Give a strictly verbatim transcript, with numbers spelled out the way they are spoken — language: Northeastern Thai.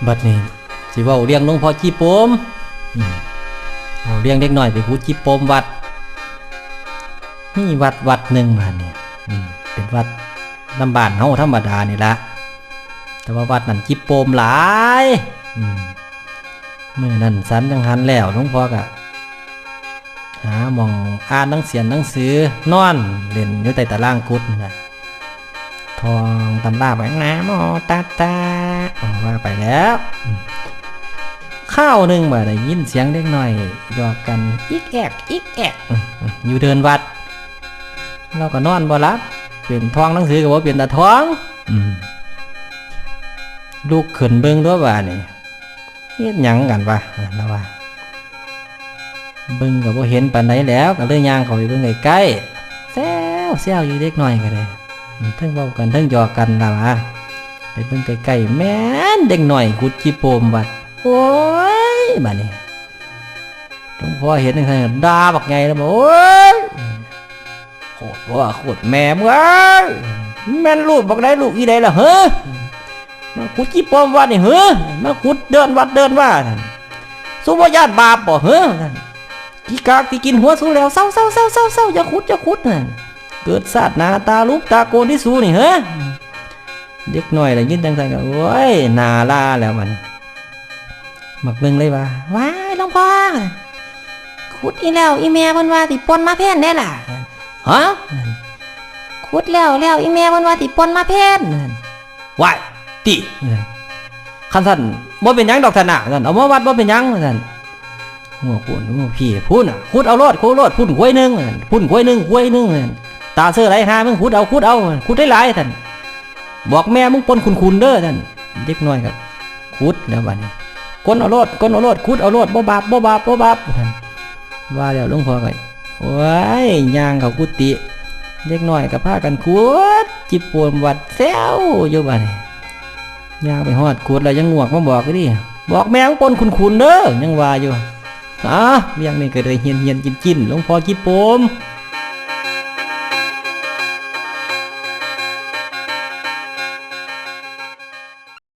บัดนี้สิเว้าเรื่องหลวงพ่อขี้โปม อืม เอาเรื่องเด็กน้อยไปขุดขี้โปมวัด มีวัดวัดหนึ่งบาดนี้ อืม เป็นวัดนำบ้านเฮาธรรมดานี่ละ แต่ว่าวัดนั้นขี้โปมหลาย อืม มื้อนั้นสันจังหันแล้ว หลวงพ่อก็หาหม่องอ่านหนังเสียนหนังสือ นอนเล่นอยู่ใต้ตารางกุฏินั่นน่ะ ท่องตำราไป นะโมตัสสะ ว่าไปแล้ว คราวหนึ่งบ่ได้ยินเสียงเด็กน้อยหยอกกัน อิกแอก อิกแอก อยู่เทิงวัด เราก็นอนบ่หลับ เป็นท่องหนังสือก็บ่เป็นตาท่อง อืม ลุกขึ้นเบิ่งตัวบาดนี้ เฮ็ดหยังกันวะ แล้วว่า เบิ่งก็บ่เห็นปานใดแล้ว ก็เลยย่างเข้าไปเบิ่งใกล้ๆ แซวๆ อยู่เด็กน้อยก็ได้ เทิงเว้ากันเทิงหยอกกันล่ะวะ ไปเบิ่งใกล้ๆ แม่นเด็กน้อยขุดขี้โปมวัด โอ้ย บาดนี้ หลวงพ่อเห็นจังซั่นด่าบักใหญ่เลย โอ้ย โคตรพ่อโคตรแม่มึงเอ้ย แม่นลูกบักใดลูกอีใดล่ะ เฮ้อ มาขุดขี้โปมวัดนี่ เฮ้อ มาขุดเทิงวัดเทิงว่านั่น สู้บ่ย่านบาปบ่ เฮ้อ นั่น ขี้กากสิกินหัวสู้แล้ว เซาๆๆๆๆ อย่าขุด อย่าขุด นั่น เกิดชาติหน้าตาลุบตาโกนที่สู้นี่ เฮ้อ เด็กน้อยได้ยินจังซั่นก็ โอ้ย หน้าลาแล้วบัดนี้ บักหนึ่งเลยว่า ว้าย หลวงพ่อ ขุดอีแล้ว อีแม่เพิ่นว่าสิป่นมาเพลเด้ล่ะ ฮะ ขุดแล้วแล้ว อีแม่เพิ่นว่าสิป่นมาเพล ว้าย ติ คันซั่นบ่เป็นหยังดอกท่านน่ะ ซั่น เอามาวัดบ่เป็นหยัง ซั่น หัวโพูนหัวพี่ พูนน่ะ ขุดเอาโลด ขุดโลด พูนกล้วยหนึ่ง ซั่น พูนกล้วยหนึ่ง กล้วยหนึ่ง ซั่น ตาเซอไหลหามึง ขุดเอา ขุดเอา ขุดได้หลาย ซั่น บอกแม่มึงป่นขุนๆ เด้อ ซั่น เด็กน้อยก็ขุดแล้วบัดนี้ ก้นเอาโลด ก้นเอาโลด ขุดเอาโลด บ่บาป บ่บาป บ่บาป ซั่น ว่าแล้วหลวงพ่อก็ โอ้ย ย่างเข้ากุฏิ เด็กน้อยก็พากันขุดขี้โปมวัดแซวอยู่บัดนี้ ย่างไปฮอดกุฏิแล้วยังงวกมาบอกอยู่ดิ บอกแม่มึงป่นขุนๆ เด้อ ยังว่าอยู่ อ้า เรื่องนี้ก็เลยเฮียนๆ กินๆ หลวงพ่อขี้โปม